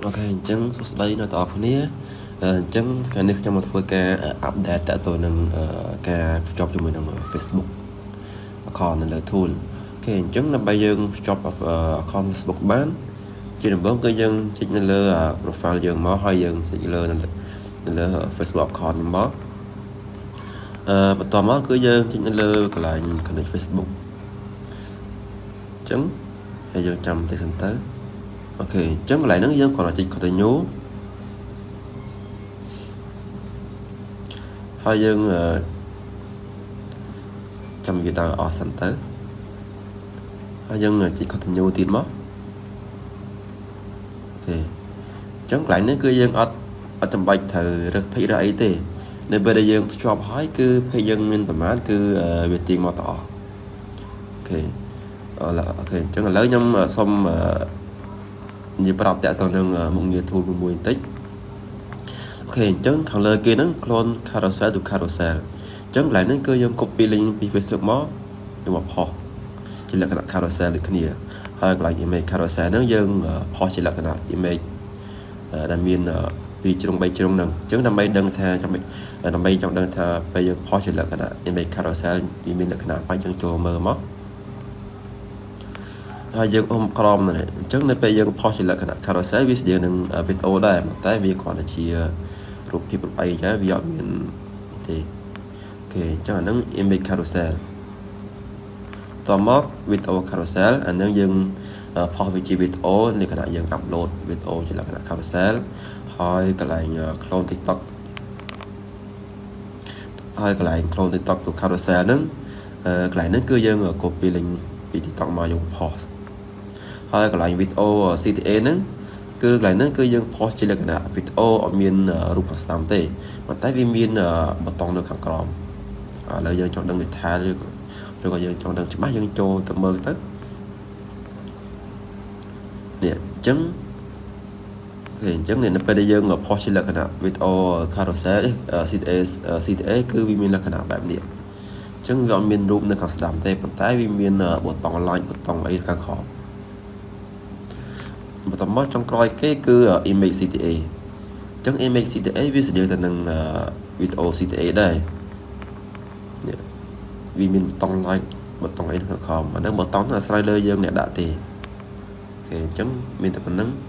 OK អញ្ចឹងសួស្តីអ្នកទាំងអស់គ្នាអញ្ចឹងថ្ងៃនេះខ្ញុំមកធ្វើការ update តទៅនឹងការភ្ជាប់ជាមួយនឹង Facebook account នៅលើ tool។ OK អញ្ចឹងដើម្បីយើងភ្ជាប់ account Facebook បានជាដំបូងគឺយើងចុចនៅលើ profile យើងមកហើយយើងចុចលើនៅលើ Facebook account នេះមកបន្ទាប់មកគឺយើងចុចនៅលើកន្លែង connect Facebook អញ្ចឹងហើយយើងចាំតិចសិនទៅ។ OK អញ្ចឹងកន្លែងហ្នឹងយើងគ្រាន់តែចុច continue ហើយយើងចាំវាដល់អស់សិនទៅហើយយើងចុច continue ទៀតមក។ OK អញ្ចឹងកន្លែងនេះគឺយើងអត់អត់ចាំបាច់ត្រូវរើស page រើសអីទេនៅពេលដែលយើងភ្ជាប់ហើយគឺ page យើងមានប្រមាណគឺវាទាញមកទាំងអស់។ OK OK អញ្ចឹងឥឡូវខ្ញុំសូមនិយាយប្រាប់តាក់ទងនឹងមុខងារ tool មួយបន្តិច។ OK អញ្ចឹងខាងលើគេហ្នឹង clone carousel to carousel។ អញ្ចឹងកន្លែងហ្នឹងគឺយើង copy link ពី Facebook មកយកមកផុសជាលក្ខណៈ carousel ដូចគ្នាហើយកន្លែង image carousel ហ្នឹងយើងផុសជាលក្ខណៈ image ដែលមានពីរជ្រុង3ជ្រុងហ្នឹងអញ្ចឹងដើម្បីដឹងថាចាំដើម្បីចង់ដឹងថាពេលយើងផុសជាលក្ខណៈ image carousel វាមានលក្ខណៈបាច់យើងចូលមើលមកហើយយើងអុំក្រមនេះអញ្ចឹងនៅពេលយើងផុសជាលក្ខណៈ carousel វាស្តៀងនឹងវីដេអូដែរតែវាគ្រាន់តែជារូបភាពរូបអីចឹងវាអត់មានទេ។ OK អញ្ចឹងអាហ្នឹង image carousel តមក video carousel អាហ្នឹងយើងផុសវាជាវីដេអូលក្ខណៈយើង upload វីដេអូជាលក្ខណៈ carousel ហើយកន្លែង clone TikTok ហើយកន្លែង clone TikTok ទៅ carousel ហ្នឹងកន្លែងហ្នឹងគឺយើង copy link ពី TikTok មកយក post ហើយកន្លែងវីដេអូ CTA ហ្នឹងគឺកន្លែងហ្នឹងគឺយើងផុសជាលក្ខណៈវីដេអូអត់មានរូបខាងស្ដាំទេប៉ុន្តែវាមានប៊ូតុងនៅខាងក្រោមឥឡូវយើងចង់ដឹង detail ឬក៏យើងចង់ដឹងច្បាស់យើងចូលទៅមើលទៅនេះអញ្ចឹង OK អញ្ចឹងនៅពេលដែលយើងផុសជាលក្ខណៈវីដេអូ carousel CTA CTA គឺវាមានលក្ខណៈបែបនេះអញ្ចឹងវាអត់មានរូបនៅខាងស្ដាំទេប៉ុន្តែវាមានប៊ូតុង like ប៊ូតុងអីខាងក្រោមបន្ទាប់មកចុងក្រោយគេគឺ image CTA។ អញ្ចឹង image CTA វាស្តៀងទៅនឹងវីដេអូ CTA ដែរនេះវាមានប៊ូតុង like ប៊ូតុងអីនៅខាងក្រោមអាហ្នឹងប៊ូតុងអាស្រ័យលើយើងអ្នកដាក់ទេ។ OK អញ្ចឹងមានតែប៉ុណ្្នឹង។